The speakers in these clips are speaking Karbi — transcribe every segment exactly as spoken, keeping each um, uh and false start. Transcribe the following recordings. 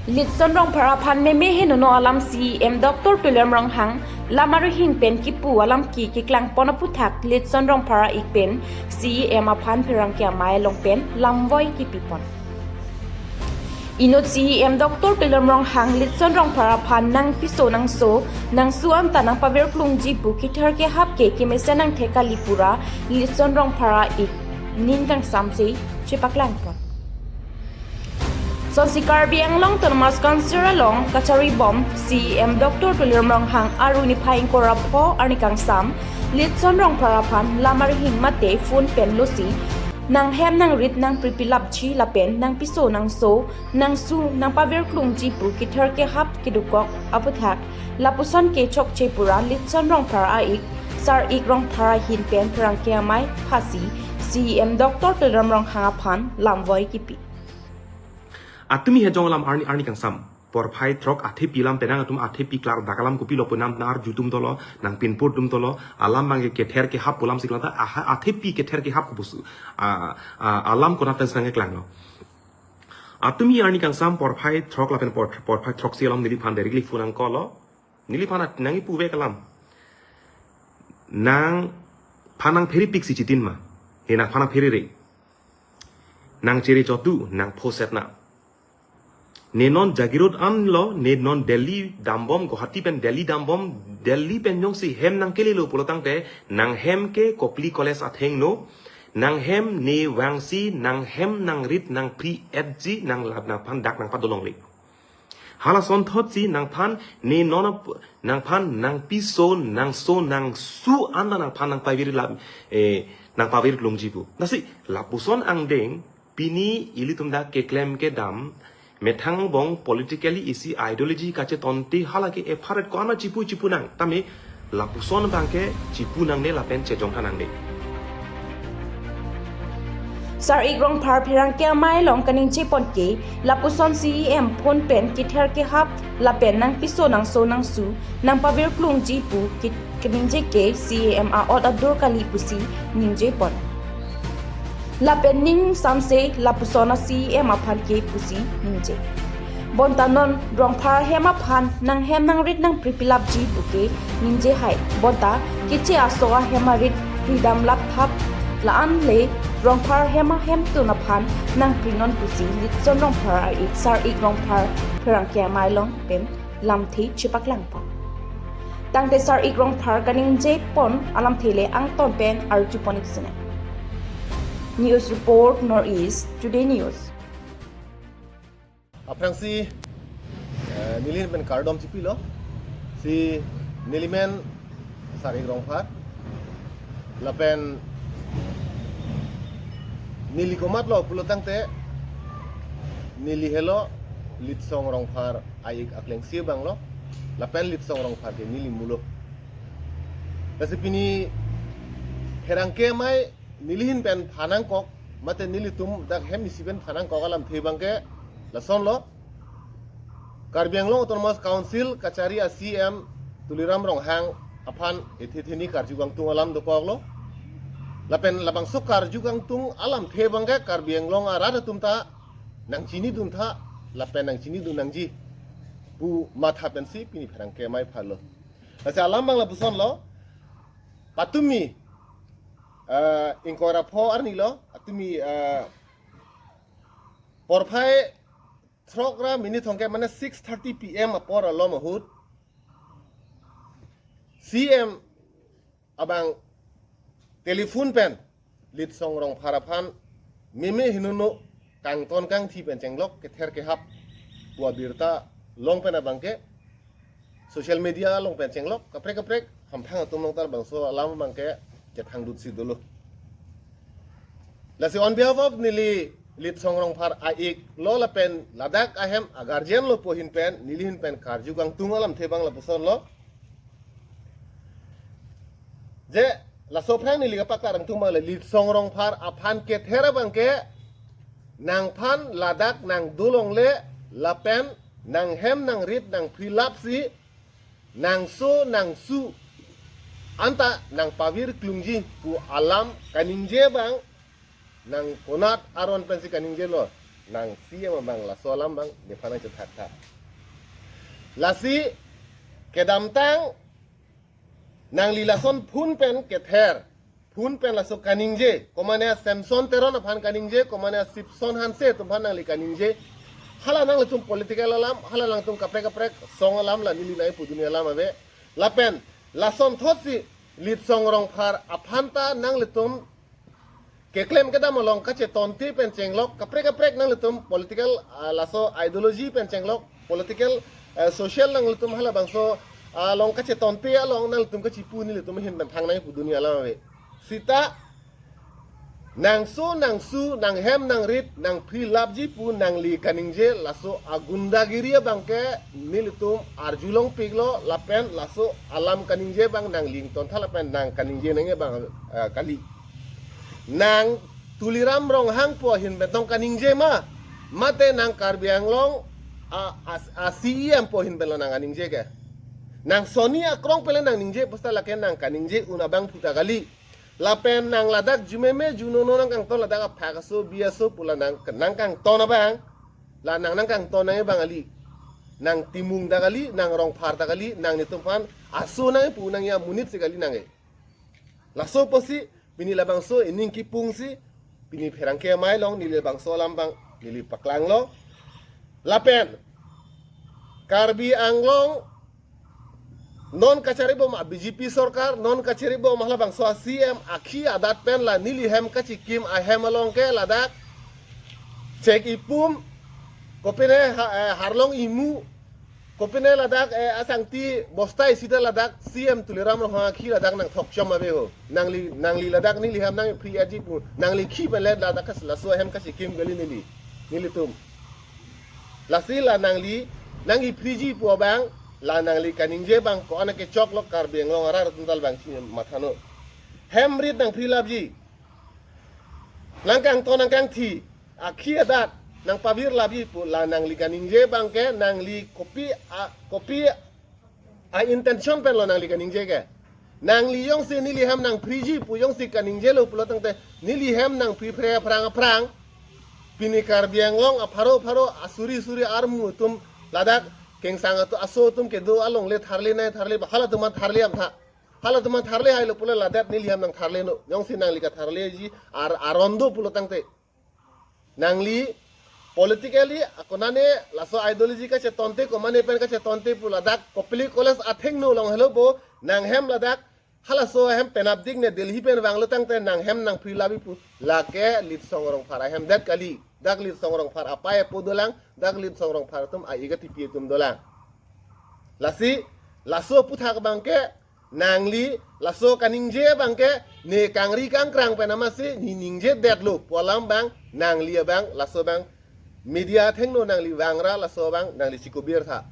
Litson Rongphar aphan meme henono alam C E M Doctor Tuliram Ronghang lam arihing pen kipu alam ke keklang pon aputhak Litson Rongphar a-ik pen C E M aphan pherangke amei along pen lamvoi kipi pon. Inut C E M Doctor Tuliram Ronghang Litson Rongphar aphan nangpiso nangso nangsu anta nangpavir klungji pu kether kehap ke kemesen nangthek kali pura Litson Rongphar a-ik ning kangsamse chepaklang pon. Sonsi Karbi Anglong Autonomous Council along kachari bom C E M Doctor Tuliram Ronghang aru niphai ingkoi ra pho arni kangsam Litson Rongphar aphan lam arihing mate phone pen losi nanghem nangrit nangpripilapji lapen nangpiso nangso nangsu nangpavir klungji pu kether kehap kedukok aputhak lapuson ke chokche pura Litson Rongphar a-ik Sar-ik Rongphar ahin pen pherangke amei phasi C E M Doctor Tuliram Ronghang aphan lamvoi kipi. Atumi hejong alam arni arni kangsam porphai throk athepi alam penang atum athepi klardak alam kopilo pu nang arju tum dolo nang pinpur tum dolo alam abang kether kehap pu alam si klata aha athepi kether kehap kopusi a, a, alam konat pen sang keklanglo. Atumi arni kangsam porphai throk lapen por, porphai throksi alam neliphan directly phone nangkolo. Neliphan nangkipu vek alam. Nangphan nangphere pik si chitin ma. He nangphan nangphere re. Nangchere chotu nangphoset na. Ne non Jagiroad anlo, ne non Delhi dambom, Guwahati pen Delhi dambom, Delhi pen jongsi hem nangkelelo pulo tangte, nanghem ke Kopili College athengno, nanghem ne vangsi, nanghem nangrit nangpri-etji, nanglap nangphan dak nangpadolongle. Hala asonthotsi nangphan ne non ap-, nangphan nangpiso nangso nangsu anta nangphan nangpavir lap, eh, nangpavir klungji pu. Lasi lapuson angdeng pini ilitum dak keklem kedam methang angbong politically isi ideology kachetonte hala ke epharet ko-an ma chipu chipu nang. Tame lapuson abang ke chipu nangne lapen chejong tha nangne. Sar-ik Rongphar pherangke amei along kaningje pon ke lapuson C E M phone pen kether kehap lapen nangpiso nangso nangsu nangpavir klungji pu ke-, kaningje ke C E M a-ot adur kali pusi ningje pon. Lapen ning samse lapuson a C E M aphan ke pusi ningje. Bonta non Rongphar ahem aphan nanghem nangrit nangpripilapji pu ke ningje hai. Bonta keche aso ahem arit pridam lap thap la-an le Rongphar ahem ahemtun aphan nangprinon pusi Litson Rongphar a-ik Sar-ik Rongphar pherangke amei along pen lamthe chepaklang pon. Tangte Sar-ik Rongphar kaningje pon alamthe le angton pen arju pon ik sene. News report, North East Today News. Aphrangsi, eh, neli pen kardom chipilo. Si neli men Sar-ik Rongphar. Lapen neli komatlo pulo tangte neli helo Litsong Rongphar a-ik aklengsi abanglo. Lapen Litsong Rongphar ke neli mulo. Lasi pini pherangke amei neli ahin pen phan nangkok, mate nelitum dak hem isi pen phan nangkok alamthe abang ke lasonlo. Karbi Anglong Autonomous Council kachari a C E M Tuliram Ronghang aphan ethe theni karju kangtung alam dokoklo. Lapen labangso karju kangtung alamthe abang ke Karbi Anglong arat atum ta nangchinidun tha, lapen nangchinidun nangji pu matha pensi pini pherangke amei phanlo. Lasi alam abang lapusonlo, patumi, eh, ingkoi ra pho arnilo, atumi, eh, porphai throk ra minit thomkep mane six thirty P M apor alom ahut, C E M abang telephone pen Litsong Rongphar aphan meme henono kangton kangthi pen chenglok kether kehap pu abirta along pen abang ke social media along pen chenglok kaprek kaprek hamphang atum along ta labangso alam abang ke kethangdut si dolo. Lasi on behalf of neli Litsong Rongphar a-iklo lapen ladak ahem a-guardian lo pu ahin pen neli ahin pen karju kangtung alamthe abang lapusonlo. Je laso aphrang neli kapaklang kangtung abang le Litsong Rongphar aphan kether abang ke nangphan ladak nangdolongle lapen nanghem nangrit nangprilapsi nangso nangsu anta nangpavir klungji pu alam kaningje abang nang konat aron pensi kaningjelo. nang C M abang laso alam abang nephan nangchethak tha. Lasi kedamtang nangli lason phun pen kether, phun pen laso kaningje, komane a Samson Teron aphan kaningje, komane a Sipson Hanse atum aphan nangli kaningje. Hala nanglitum political alam, hala nangtum kaprek kaprek song alam la neli nai puduni alam ave. Lapen lasonthotsi Litsong Rongphar aphan ta nanglitum keklem kedam along kachetonte pen chenglok, kaprek kaprek nanglitum political, ah, laso ideology pen chenglok, political, eh, social nanglitum halabangso, ah, along kachetonte along nanglitum kachipu nelitum ahin pen thangnai puduni alam ave. Sita nangso nangsu, nanghem nangrit, nangphri lapji pu nangli kaningje laso agundagiri abang ke nelitum arjulongpiklo, lapen laso alam kaningje abang nangli ingtontha lapen nang kaningje nangji abang, eh, kali. Nang Tuliram Ronghang pu ahin pen tong kaningje ma, mate nang Karbi Anglong a, a, a C E M pu ahin pen lo nang kaningje ke. Nang soni akrong pen le nang ningje pu seta lake nang kaningje un abang puta kali. Lapen nang ladak jumeme junono nangkangton, ladak aphak aso bi aso pu la nang, nangkangton abang, la nang nangkangton nangji abang kali. Nang Timung ta kali, nang Rongphar ta kali, nang netum aphan aso nangji pu nangji amonit si kali nang ke. Laso apotsi pini labangso ining kipungsi pini pherangke amei along neli labangso alam abang neli paklanglo. Lapen Karbi Anglong non kacharibom a B J P sorkar, non kacharibom halabangso a C M akhi adat pen la neli hem kachikim ahem along ke ladak Chek Ipum, kopine ha-, eh, Harlong Imu, kopine ladak, eh, asangti bosta isi ta ladak C M Tuliram Ronghang akhi ladak nangthokchom ave ho. Nangli, nangli ladak neli hem nangphri aji pu, nangli khi pen le ladak kas laso hem kachikim kali neli, nelitum. Lasi la nangli nangkiphriji pu abang, la nangli kaningje abang ko-an kechoklo, Karbi Anglong arat atum ta labangsi mathanon. Hem rit nangphri lapji, nangkangton nangkangthi, akhi adat nangpavir lapji pu la nangli kaningje abang ke nangli kopi a, kopi a intention pen lo nangli kaningje ke. Nangli jongsi neli hem nangphriji pu jongsi kaningjelo pulo tangte neli hem nangphri phre aphrang aphrang, pini Karbi Anglong apharo pharo asuri suri armu atum ladak kengsang atum aso atum kedo along le tharle nai tharle ba, halatum aphan tharle amtha. Halatum aphan tharle hailo pulo ladak neli hem nangtharlenon. Jongsi nangli katharleji ar aron do pulo tangte, nangli politically akonane laso ideology kachetonte, komane pen kachetonte pu ladak Kopili College athengno along helo bo, nang hem ladak halaso hem penapdik ne Delhi pen vanglo tangte nang hem nangphri lapji pu lake Litsong Rongphar ahem det kali. Dak Litsong Rongphar apei apo dolang, dak Litsong Rongphar atum a-ik atipi atum dolang. Lasi laso aphuthak abang ke nangli laso kaningje abang ke ne kangri kangkrang pen amatsi ne ningjedetlo pu alam abang, nangli abang laso abang media athengno nangli vangra, laso abang nangli chikobir tha.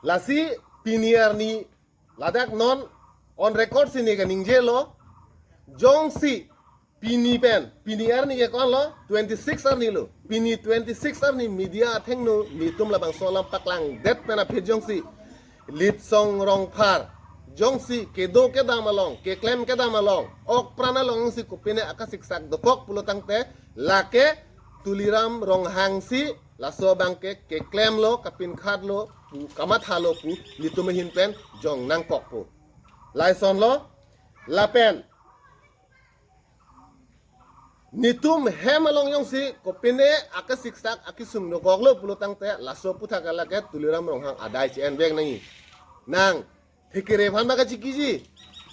Lasi pini arni ladak non on record si ne kaningjelo, jongsi pini pen, pini arni ke ko-an lo, twenty-six arni lo. Pini twenty-six arni media athengno netum labangso alam paklangdet pen aphi jongsi Litsong Rongphar jongsi kedo kedam along, keklem kedam along, ok pran along jongsi kopine akasiksak dokok pulo tangte lake Tuliram Ronghang si laso abang ke keklemlo, kapinkhatlo pu, kamathalo pu netum ahin pen jong nangkokpo. Laisonlo, lapen netum hem along jongsi kopine akasiksak akisung dokoklo pulo tangte laso aphuthak lake Tuliram Ronghang adai che-envek nangji. Nang thekere aphan ma kachikiji,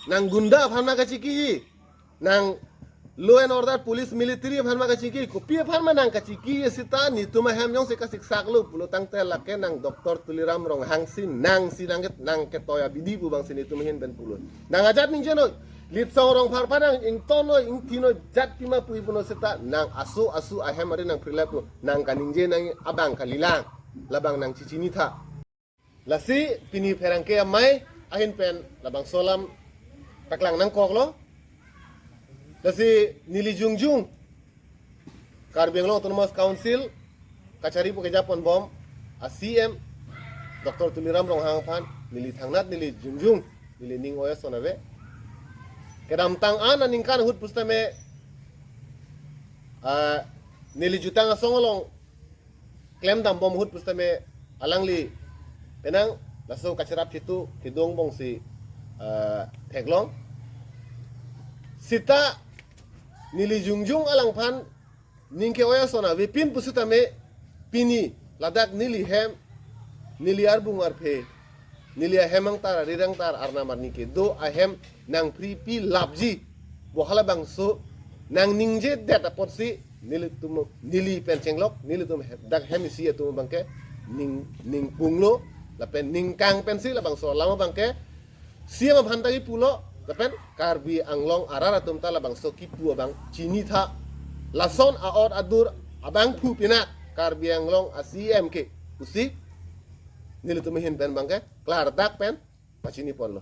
nang gunda aphan ma kachikiji, nang law and order, police, military aphan ma kachiki, kopi aphan ma nang kachiki seta netum ahem jongsi kasiksaklo pulo tangte lake nang Doctor Tuliram Ronghang si nang si nang ket-, nang ketoi abidi pu abang si netum ahin pen pulo. Nang ajat ningjenon, Litsong Rongphar aphan nang ingtonon, ingthinon, jat pima puji punon seta nang aso aso ahem ari nangphri lap pu, nang kaningje nang abang kalilang, labang nang chichini tha. Lasi pini pherangke amei ahin pen labangso alam paklang nangkoklo. Lasi neli jongjung Karbi Anglong Autonomous Council kachari pu kejaponbom a C M Doctor Tuliram Ronghang aphan neli thangnat neli jongjung neli ning oya son ave. Kedamtang an aningkan ahut pusitame, ah, neli jutang asong along klemdam bom ahut pusitame alangli penang laso kacharap chitu kedong bongsi, ah, theklong. Sita neli jongjong alangphan ning ke-oi ason avepin pusitame pini ladak neli hem, neli arbung arphe, neli ahem angtar, arir angtar, arnam arni kedo ahem nangphripi lapji, bo halabangso nangningjedet apotsi nelitum, neli pen chenglok, nelitum he-, dak hem isi atum abangke ning, ningpunglo, lapen ningkang pensi labangso alam abangke C M aphan ta kipulo, lapen Karbi Anglong arat atum ta labangso kipu abang chinitha. Lason a-ot adur abangphu pinak Karbi Anglong a-C M ke pusi nelitum ahin pen abangke klardak pen pachiniponlo.